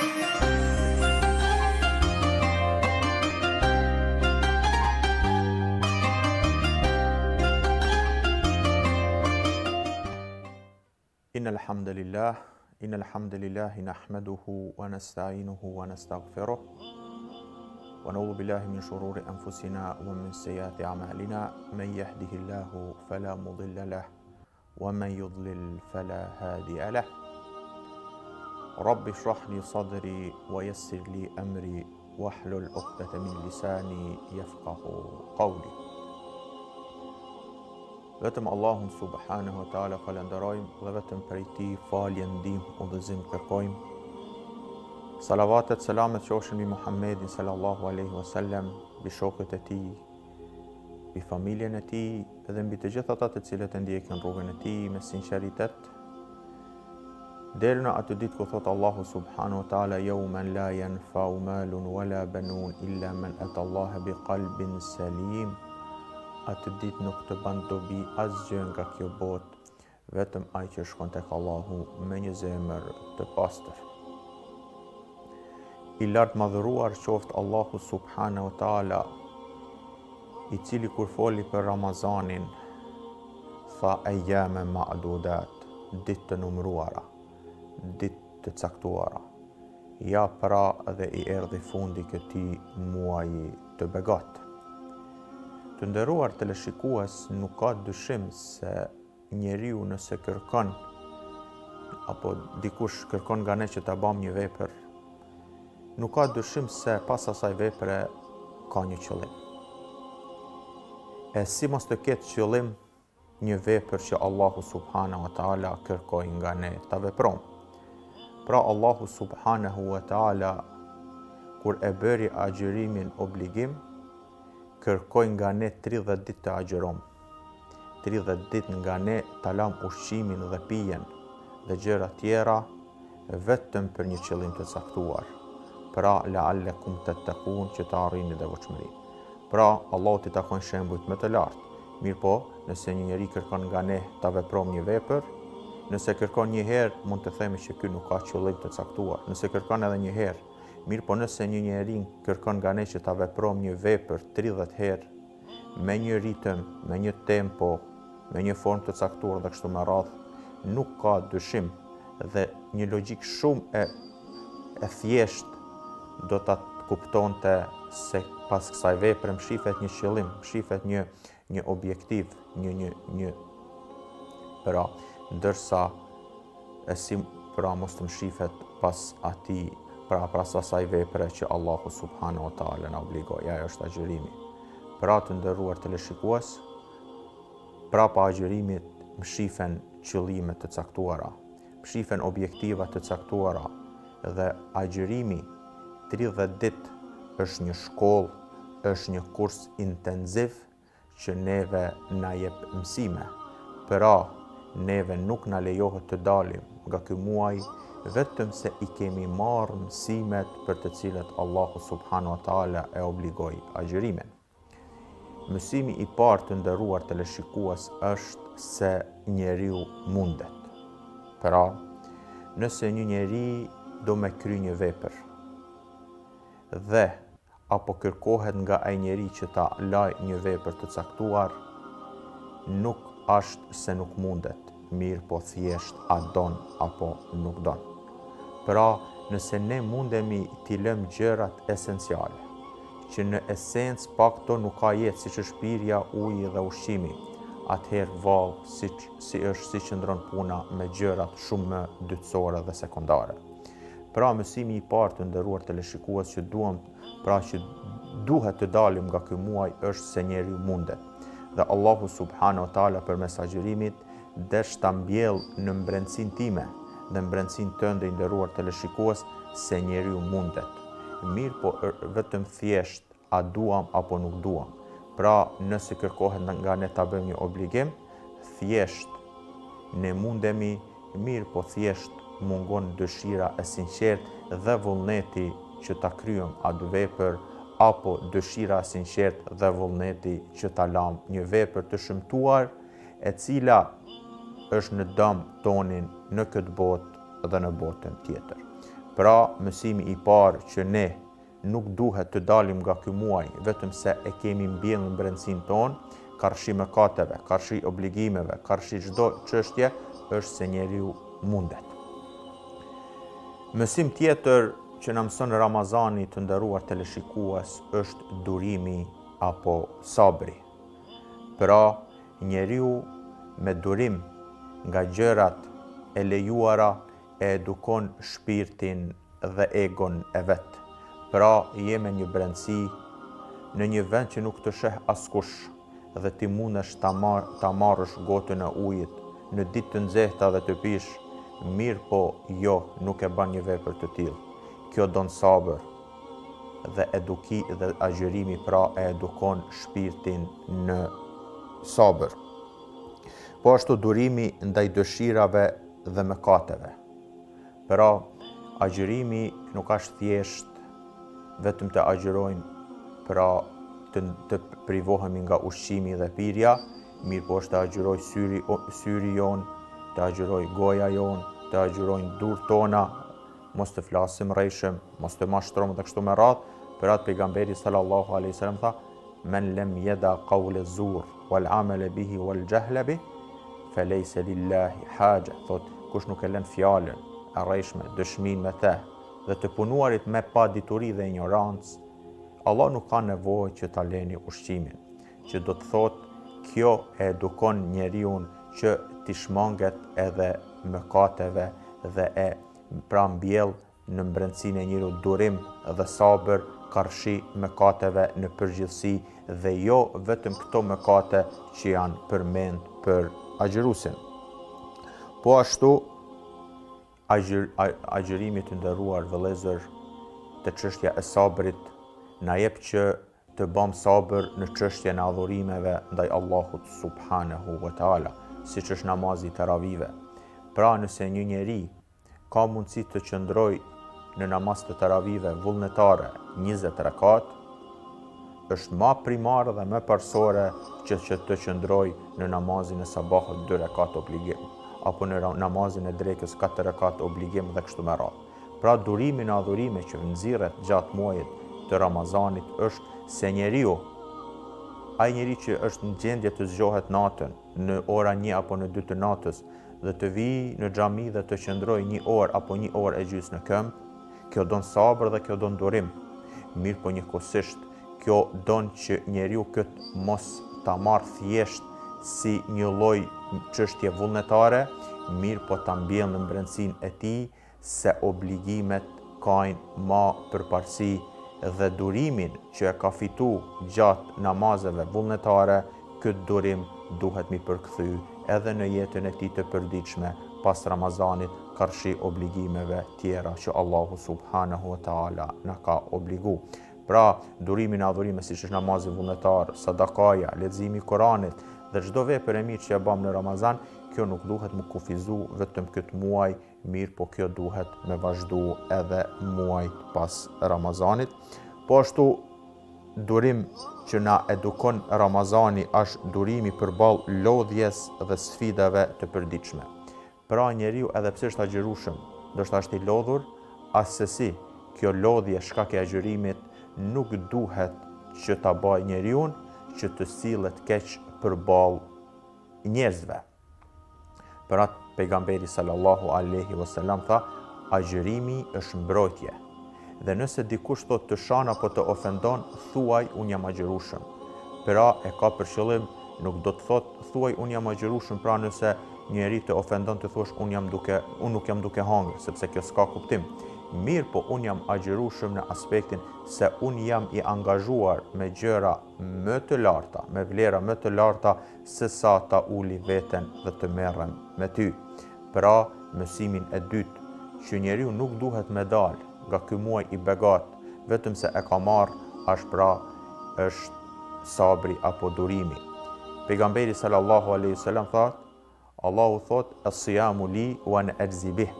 إن الحمد لله إن الحمد لله نحمده ونستعينه ونستغفره ونعوذ بالله من شرور أنفسنا ومن سيئات أعمالنا من يهده الله فلا مضل له ومن يضلل فلا هادي له رب اشرح لي صدري ويسر لي أمري واحلل عقدة من لساني يفقه قولي Vetëm Allahun subhanahu wa taala falënderojmë dhe vetëm prej tij falje, ndihmë, udhëzim kërkojmë. Salavatet, selamet qofshin mbi Muhammedin sallallahu alaihi wasallam, mbi shokët e tij, mbi familjen e tij dhe mbi të gjithë ata të cilët e ndjekin rrugën e tij me sinqeritet. Deri në atë ditë ku thotë Allahu subhanahu wa taala yawman la yanfa'u malun wala banun illa man ata Allaha bi qalbin salim. Atë ditë nuk të ban dobi asgjë nga kjo botë, vetëm ai që shkon tek Allahu me një zemër të pastër. I lartmadhëruar qoftë Allahu subhanahu wa taala, i cili kur foli për Ramazanin, tha ejjame ma'dudat, ditë të numëruara, ditë të caktuara. Ja pra dhe i erdhi fundi këtij muaji të begatë. Të nderuar teleshikues, nuk ka dyshim se njeriu nëse kërkon apo dikush kërkon nga ne që ta bamë një vepër, nuk ka dyshim se pas asaj vepre ka një qëllim. E si mos të ketë qëllim një vepër që Allahu subhanahu wa taala kërkoi nga ne ta veprojmë. Pra Allahu subhanahu wa taala kur e bëri agjërimin obligim, kërkoi nga ne 30 ditë të agjërojmë. 30 ditë nga ne ta lamë ushqimin dhe pijen dhe gjëra tjera vetëm për një qëllim të caktuar. Pra la'allakum tattaqun që të arrini devotshmërinë. Pra, Allahut i takojnë shembujt më të lartë. Mirëpo, nëse një njeri kërkon nga ne ta veprojmë një vepër, nëse kërkon një herë, mund të themi që ky nuk ka qëllim të caktuar. Nëse kërkon edhe një herë, mirëpo nëse një njeri kërkon nga ne që ta veprojmë një vepër 30 herë, me një ritëm, me një tempo, me një formë të caktuar dhe kështu me radhë, nuk ka dyshim dhe një logjikë shumë e e thjeshtë do ta kuptonte se pas kësaj vepre mshifet një qëllim, mshifet një një objektiv, një një një pra, ndërsa e si pra mos të mshifet pas atij, pra pas asaj vepre që Allahu subhanahu wa taala na obligoi, ajo është agjërimi. Pra të nderuar teleshikues, prapa agjërimit mshifen qëllime të caktuara, mshifen objektiva të caktuara dhe agjërimi 30 ditë është një shkollë, është një kurs intenziv që neve na jep mësime. Pra, neve nuk na lejohet të dalim nga ky muaj vetëm se i kemi marrë mësimet për të cilat Allahu subhanahu wa taala e obligoi agjërimin. Mësimi i parë të nderuar teleshikues është se njeriu mundet. Pra, nëse një njeri do me kry një vepër dhe apo kërkohet nga ai njeri që ta laj një vepër të caktuar, nuk asht se nuk mundet, mirëpo thjesht a don apo nuk don. Pra, nëse ne mundemi t'i lëmë gjërat esenciale, që në esencë pa këto nuk ka jetë siç është pirja, uji dhe ushqimi, atëherë vallë siç si është si qëndron puna me gjërat shumë më dytësore dhe sekondare. Pra mësimi i parë të nderuar teleshikues që duam, pra që duhet të dalim nga ky muaj është se njeriu mundet. Dhe Allahu subhanahu wa taala përmes agjërimit desh ta mbjell në mbrendësinë time dhe mbrendësinë tënde i nderuar teleshikues se njeriu mundet. Mirëpo vetëm thjesht a duam apo nuk duam. Pra, nëse kërkohet nga ne ta bëjmë një obligim, thjesht ne mundemi, mirëpo thjesht mungon dëshira e sinqertë dhe vullneti që ta kryejmë atë vepër apo dëshira e sinqertë dhe vullneti që ta lamë një vepër të shëmtuar e cila është në dëm tonin në këtë botë dhe në botën tjetër. Pra, mësimi i parë që ne nuk duhet të dalim nga ky muaj vetëm se e kemi mbjellë në brendësinë tonë, karshi mëkateve, karshi obligimeve, karshi çdo çështje, është se njeriu mundet. Mësim tjetër që na mëson Ramazani të nderuar teleshikues është durimi apo sabri. Pra, njeriu me durim nga gjërat e lejuara e edukon shpirtin dhe egon e vet. Pra, je me një brendësi në një vend që nuk të sheh askush dhe ti mundesh ta mar ta marrësh gotën e ujit në ditë të nxehta dhe të pish, mirëpo jo nuk e ban një vepër të tillë. Kjo don sabër dhe eduki dhe agjërimi pra e edukon shpirtin në sabër. Po ashtu durimi ndaj dëshirave dhe mëkateve. Pra, agjërimi nuk është thjesht vetëm të agjërojmë, pra të, të privohemi nga ushqimi dhe pirja, mirëpo është të agjërojë syri, syri jonë, të agjërojë goja jonë, të agjërojnë durt tona, mos të flasim rrejshëm, mos të mashtrojmë dhe kështu me radhë, për atë pejgamberi sallallahu alaihi wasallam tha, men lem yada qawl az-zur wal amala bihi wal jahla bih, fe lejse lillahi haxhe, thot, kush nuk e lën fjalën e rrejshme, dëshminë me te, dhe të punuarit me padituri dhe injorancë, Allah nuk ka nevojë që ta leni ushqimin, që do të thotë kjo e edukon njeriun që t'i shmanget edhe mëkateve dhe e pra mbjell në mbrendësinë e njeriut durim dhe sabër karshi mëkateve në përgjithësi dhe jo vetëm këto mëkate që janë përmend për agjëruesin. Po ashtu, agjër, agjërimi të nderuar vëllezër te çështja e sabrit na jep që të bëjmë sabër në çështjen e adhurimeve ndaj Allahut subhanahu wa taala, siç është namazi i teravive. Pra nëse një njeri ka mundësi të qëndrojë në namaz të teravive vullnetare 20 rekat, është ma primare dhe më parësore që, që të qëndrojë në namazin e sabahut 2 rekat obligim, apo në namazin e drekës 4 rekat obligim dhe kështu me radhë. Pra durimi në adhurime që nxirret gjatë muajit të Ramazanit është se njeriu, ai njeri që është në gjendje të zgjohet natën, në ora një apo në dy të natës, dhe të vijë në xhami dhe të qëndrojë një orë apo një orë e gjysë në këmbë, kjo don sabër dhe kjo don durim. Mirëpo njëkohësisht, kjo don që njeriu këtë mos ta marrë thjesht si një lloj çështje vullnetare, mirëpo ta mbjellë në brendësinë e tij se obligimet kajnë ma përparësi dhe durimin që e ka fitu gjatë namazeve vullnetare, këtë durim duhet mi përkthy edhe në jetën e tij të përditshme pas Ramazanit karshi obligimeve tjera që Allahu subhanahu wa taala na ka obligu. Pra, durimi në adhurime siç është namazi vullnetar, sadakaja, leximi i Kuranit dhe çdo vepër e mirë që e bëjmë në Ramazan, kjo nuk duhet mu kufizu vetëm këtë muaj mirëpo kjo duhet me vazhdu edhe muajt pas Ramazanit. Po ashtu, durim që na edukon Ramazani është durimi përballë lodhjes dhe sfidave të përditshme. Pra njeriu edhe pse është agjërueshëm, ndoshta është i lodhur, assesi kjo lodhje shkak e agjërimit nuk duhet që ta bajë njeriun që të sillet keq përballë njerëzve. Për atë pejgamberi sallallahu alaihi wasallam tha, agjërimi është mbrojtje. Dhe nëse dikush thotë të shan apo të ofendon, thuaj unë jam agjërueshëm. Pra e ka për qëllim, nuk do të thotë thuaj unë jam agjërueshëm, pra nëse njeri të ofendon të thuash unë jam duke unë nuk jam duke hangër, sepse kjo s'ka kuptim. Mirëpo unë jam agjërueshëm në aspektin se unë jam i angazhuar me gjëra më të larta, me vlera më të larta se sa ta uli veten dhe të merrem me ty. Pra, mësimin e dytë, që njeriu nuk duhet me dalë nga ky muaj i begatë, vetëm se e ka marrë, është pra është sabri apo durimi. Pejgamberi sallallahu alaihi wasallam tha, Allahu thotë, Es-sijamu li wa ene exhzi bih.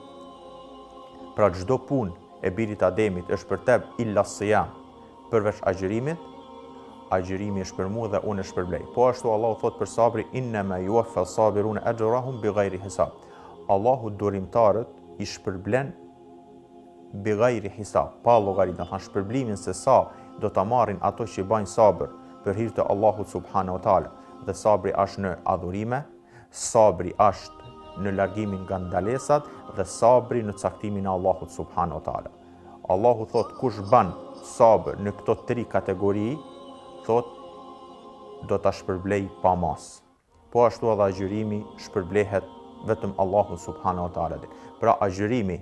Pra çdo punë e birit Ademit është për te illa sijam, përveç agjërimit, agjërimi është për mua dhe unë e shpërblej. Po ashtu Allahu thotë për sabri innama yuwaffa sabiruna ajrahum bighayri hisab. Allahu durimtarët i shpërblen. Bi gajri hisab, pa llogari, domethënë shpërblimin se sa do ta marrin ato që bajnë sabër për hir të Allahut subhanahu wa taala. Dhe sabri është në adhurime, sabri është në largimin nga ndalesat dhe sabri në caktimin e Allahut subhanahu wa taala. Allahu thotë kush ban sabër në këto tri kategori, thotë do ta shpërblej pa masë. Po ashtu edhe agjërimi shpërblehet vetëm Allahu subhanahu wa taala din. Pra agjërimi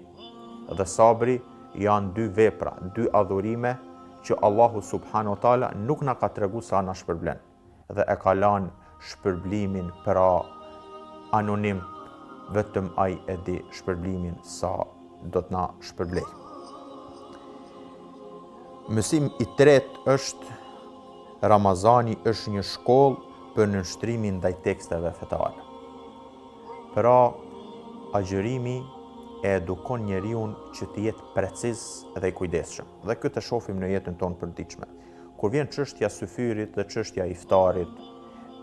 dhe sabri janë dy vepra, dy adhurime që Allahu subhanahu wa taala nuk na ka tregu sa na shpërblen dhe e ka lanë shpërblimin pra anonim vetëm ai e di shpërblimin sa do të na shpërblej. Mësim i tretë është Ramazani është një shkollë për nënshtrimin ndaj teksteve fetare. Pra, agjërimi e edukon njeriun që të jetë preciz dhe i kujdesshëm. Dhe këtë e shohim në jetën tonë përditshme. Kur vjen çështja syfyrit dhe çështja e iftarit,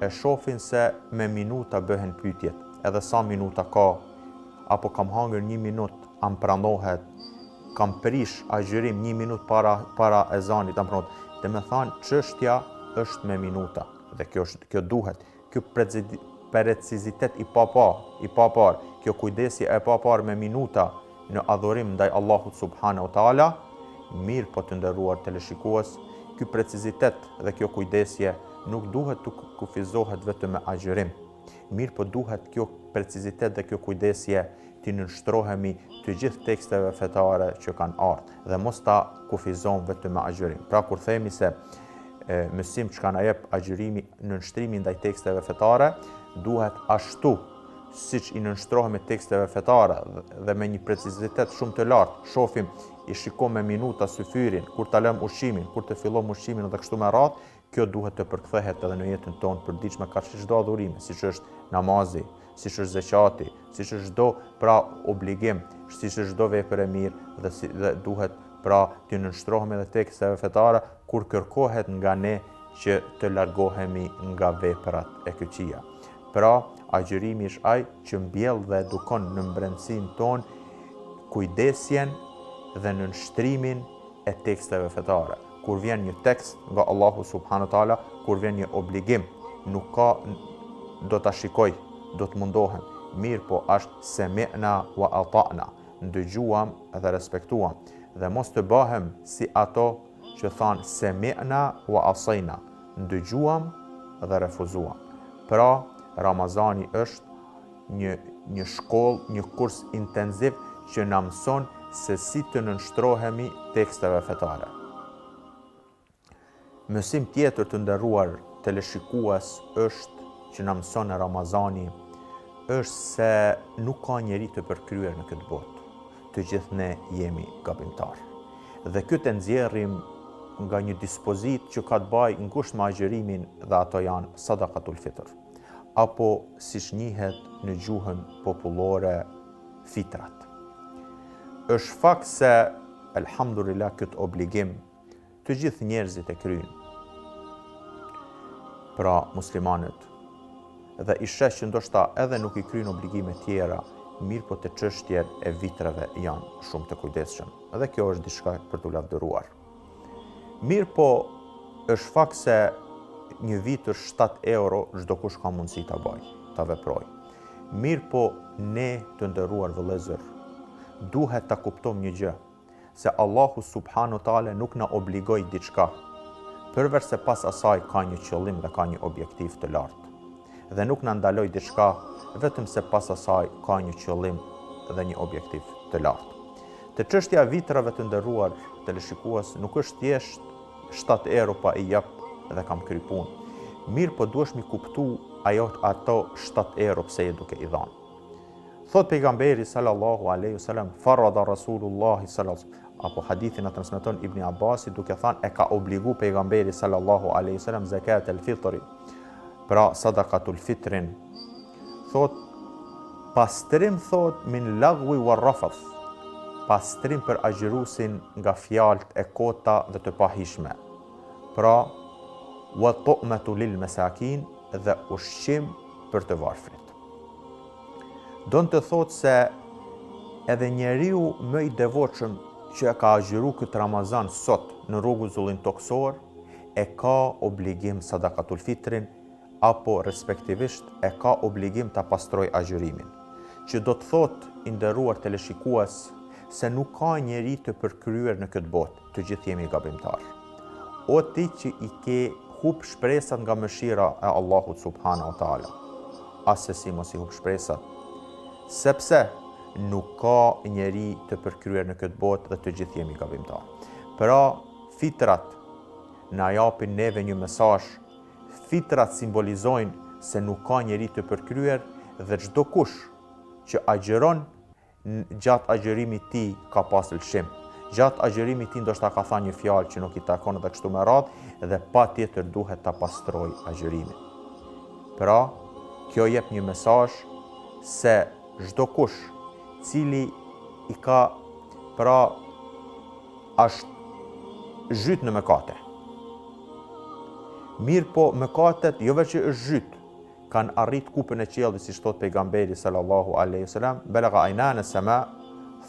e shohim se me minuta bëhen pyetjet, edhe sa minuta ka, apo kam hangër një minutë, a m'pranohet, kam prish agjërim një minutë para para ezanit, a m'pranohet. Domethënë çështja është me minuta dhe kjo është kjo duhet. Ky precizitet i papa, i paparë, kjo kujdesje e paparë me minuta në adhurim ndaj Allahut subhanahu wa taala, mirëpo të nderuar teleshikues, ky precizitet dhe kjo kujdesje nuk duhet të kufizohet vetëm me agjërim. Mirëpo duhet kjo precizitet dhe kjo kujdesje t'i nënshtrohemi të gjithë teksteve fetare që kanë ardhë dhe mos ta kufizojmë vetëm me agjërim. Pra kur themi se e, mësim çka na jep agjërimi nënshtrimi ndaj teksteve fetare, duhet ashtu siç i nënshtrohemi teksteve fetare dhe me një precizitet shumë të lartë, shofim i shikojmë me minuta syfyrin, kur ta lëmë ushqimin, kur të fillojmë ushqimin dhe kështu me radhë, Kjo duhet të përkthehet edhe në jetën tonë përditshme karshi çdo adhurimi, siç është namazi, siç është zeqati, siç është çdo pra obligim, siç është çdo vepër e mirë dhe si, dhe duhet pra t'i nënshtrohemi edhe teksteve fetare kur kërkohet nga ne që të largohemi nga veprat e këqija. Pra, agjërimi është ai që mbjell dhe edukon në mbrendësinë tonë kujdesjen dhe nënshtrimin e teksteve fetare. Kur vjen një tekst nga Allahu subhanahu wa taala, kur vjen një obligim, nuk ka do ta shikoj, do të mundohem. Mirëpo është semi'na wa ata'na, ndëgjuam dhe respektuam. Dhe mos të bëhem si ato që thanë semi'na wa asajna, ndëgjuam dhe refuzuam. Pra, Ramazani është një një shkollë, një kurs intenziv që na mëson se si të nënshtrohemi teksteve fetare. Mësim tjetër të nderuar teleshikues është që na mëson Ramazani është se nuk ka njeri të përkryer në këtë botë. Të gjithë ne jemi gabimtarë. Dhe këtë e nxjerrim nga një dispozitë që ka të bajë ngushtë me agjërimin dhe ato janë sadakatul fitr. apo siç njihet në gjuhën popullore fitrat. Është fakt se elhamdulillah këtë obligim të gjithë njerëzit e kryjnë. Pra muslimanët dhe i sheh që ndoshta edhe nuk i kryjnë obligime tjera, mirëpo te çështja e fitrave janë shumë të kujdesshëm. Dhe kjo është diçka për t'u lavdëruar. Mirëpo, është fakt se një vitër 7 euro çdokush ka mundësi ta bajë, ta veprojë. Mirëpo, ne të nderuar vëllezër, duhet ta kuptojmë një gjë, se Allahu subhanu teala nuk na obligoi diçka, përveç se pas asaj ka një qëllim dhe ka një objektiv të lartë. Dhe nuk na ndaloi diçka vetëm se pas asaj ka një qëllim dhe një objektiv të lartë. Te çështja e vitrave të nderuar teleshikues nuk është thjesht 7 euro pa i jap dhe kam kry punë. Mirëpo duhesh mi kuptu ajo ato 7 euro pse je duke i dhanë. Thot pejgamberi sallallahu alaihi wasallam farada rasulullah sallallahu apo hadithin na transmeton Ibni Abbasi duke thënë e ka obligu pejgamberi sallallahu alaihi wasallam zakat el fitri. Pra sadakatul fitrin Thot pastrim thot min lagwi wa rafath. Pastrim për agjëruesin nga fjalët e kota dhe të pahijshme. Pra wa tu'matu lil masakin dhe ushqim për të varfrit. Don të thotë se edhe njeriu më i devotshëm që e ka agjëru këtë Ramazan sot në rruzullin tokësor, e ka obligim sadakatul fitrin apo respektivisht e ka obligim ta pastrojë agjërimin. Që do të thotë, i nderuar teleshikues, se nuk ka njeri të përkryer në këtë botë, të gjithë jemi gabimtarë. O ti që i ke hup shpresat nga mëshira e Allahut subhanahu wa taala, assesi mos i hup shpresat, sepse nuk ka njeri të përkryer në këtë botë dhe të gjithë jemi gabimtarë. Pra, fitrat na japin neve një mesazh Fitrat simbolizojnë se nuk ka njeri të përkryer dhe çdokush që agjëron gjatë agjërimit tij ka pas lëshim. Gjatë agjërimit tij ndoshta ka thanë një fjalë që nuk i takon dhe kështu me radhë dhe patjetër duhet ta pastrojë agjërimin. Pra, kjo jep një mesazh se çdokush cili i ka pra është zhyt në mëkate. Mirëpo mëkatet jo veç që është zhyt, kanë arrit kupën e qiellit, siç thotë pejgamberi sallallahu alaihi wasallam, belagha ajnan es-sama,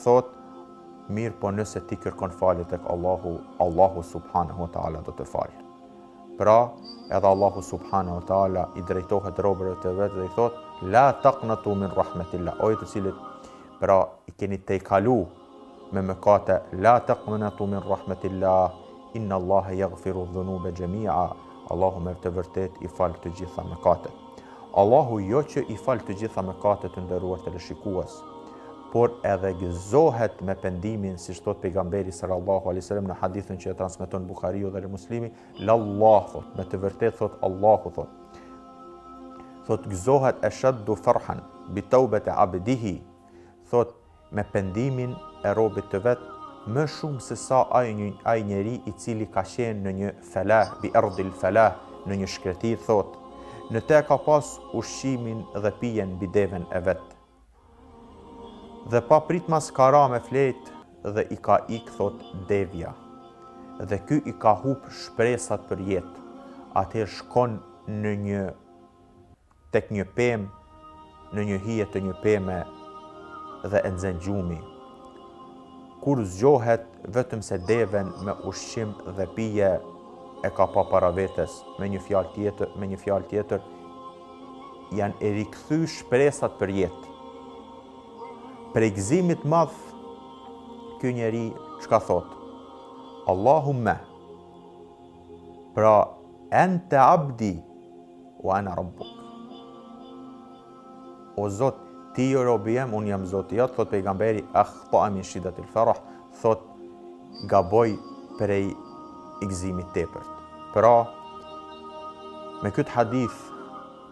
thotë mirëpo nëse ti kërkon falje tek Allahu, Allahu subhanahu wa taala do të falë. Pra, edhe Allahu subhanahu wa taala i drejtohet robërve të vet dhe i thotë la taqnatu min rahmetillah, o ju të cilët pra i keni tejkalu me mëkate la taqnatu min rahmetillah inna Allaha yaghfiru dhunube jami'a Allahu me të vërtetë i fal të gjitha mëkatet. Allahu jo që i fal të gjitha mëkatet të nderuar teleshikues, por edhe gëzohet me pendimin, siç thotë pejgamberi sallallahu alaihi wasallam në hadithin që e transmeton Buhariu dhe Muslimi, lallah thot, me të vërtetë thot Allahu thot. Thot gëzohet eshaddu farhan bi taubati abdihi. Thot me pendimin e robit të vet më shumë se sa ai një ai njeri i cili ka qenë në një felah bi ardil felah në një shkretirë thotë në te ka pas ushqimin dhe pijen mbi deven e vet dhe papritmas ka ra me flejt dhe i ka ik thot devja dhe ky i ka hup shpresat për jetë atëherë shkon në një tek një pemë, në një hije të një peme dhe e nxen gjumi. Kur zgjohet vetëm se deven me ushqim dhe pije e ka pa para vetes, me një fjalë tjetër, me një fjalë tjetër janë e rikthy shpresat për jetë. Prej gëzimit madh, ky njeri çka thotë? Allahumme, pra ente abdi, Wa ana rabbuk. O Zot, ti je robi jem, unë jam Zoti jot, thot pejgamberi, akhta min shiddatil farah, thot gaboi prej gëzimit tepërt. Pra, me këtë hadith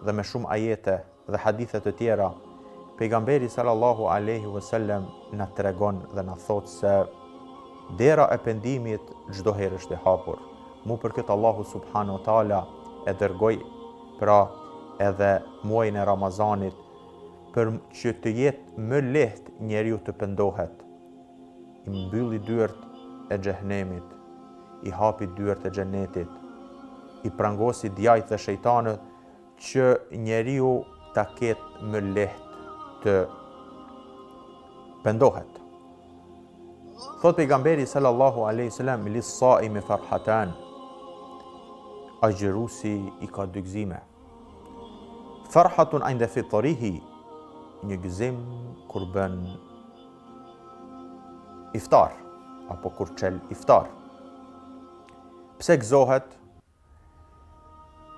dhe me shumë ajete dhe hadithe të tjera, pejgamberi sallallahu alaihi wasallam na tregon dhe na thotë se dera e pendimit çdo herë është e hapur. Mu për këtë Allahu subhanahu wa taala e dërgoi pra edhe muajin e Ramazanit për që të jetë më lehtë njeriu të pendohet. I mbylli dyert e xhehenemit, i hapi dyert e xhenetit, i prangosi djajtë dhe shejtanët që njeriu ta ketë më lehtë të pendohet. Thot pejgamberi sallallahu alaihi wasallam lis saimi farhatan. Agjërusi i ka dy gëzime. Farhatun inda fitrihi, një gëzim kur bën iftar apo kur çel iftar. Pse gëzohet?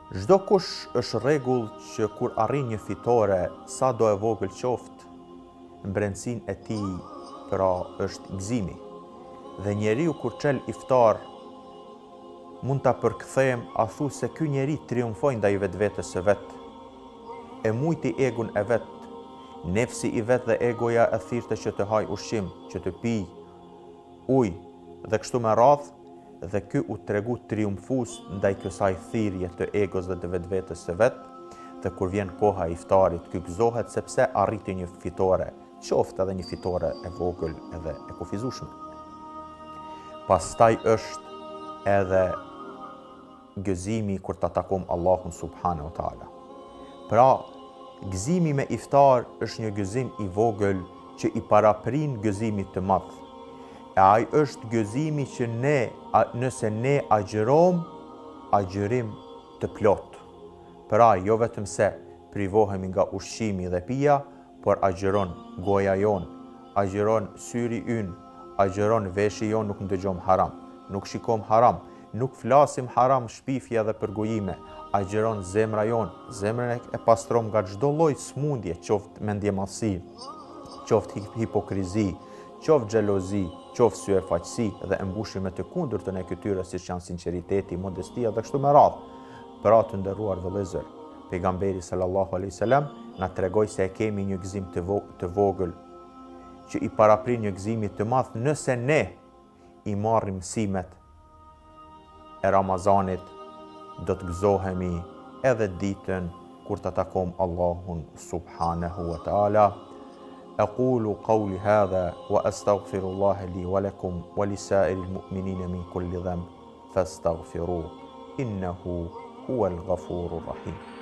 Çdokush është rregull që kur arrin një fitore, sado e vogël qoftë, në brendësinë e tij pra është gëzimi. Dhe njeriu kur çel iftar, mund ta përkthejmë a thu se ky njeri triumfoi ndaj vetvetes së vet. E mujti egon e vet, nefsi i vet dhe egoja e thirrte që të hajë ushqim, që të pijë ujë dhe kështu me radhë, dhe ky u tregu triumfues ndaj kësaj thirrje të egos dhe të vetvetes së vet, dhe kur vjen koha e iftarit ky gëzohet sepse arriti një fitore, qoftë edhe një fitore e vogël edhe e kufizueshme. Pastaj është edhe gëzimi kur ta takom Allahun subhanahu wa taala. Pra, gëzimi me iftar është një gëzim i vogël që i paraprin gëzimit të madh. E ai është gëzimi që ne, nëse ne agjërojmë, agjërim të plotë. Pra, jo vetëm se privohemi nga ushqimi dhe pija, por agjëron goja jonë, agjëron syri ynë, agjëron veshi jonë nuk ndëgjojmë haram, nuk shikojmë haram, nuk flasim haram shpifje dhe përgojime, agjëron zemra jonë, zemrën e pastrojmë nga çdo lloj smundje, qoftë mendjemadhësi, qoftë hipokrizi, qoftë xhelozi, qoftë syefaqësi dhe e mbushim me të kundërtën e këtyre siç janë sinqeriteti, modestia dhe kështu me radhë. Pra të nderuar vëllezër, Pejgamberi sallallahu alejhi selam na tregoi se e kemi një gëzim të, vo të vogël që i paraprin një gëzimi të madh nëse ne i marrim mësimet e Ramazanit do të gëzohemi edhe ditën kur ta takom Allahun subhanahu wa taala. Aqulu qawli hadha wa astaghfirullaha li wa lakum wa li sa'iril mu'minina min kulli dhanb. Fastaghfiruh innehu huwel ghafurur rahim.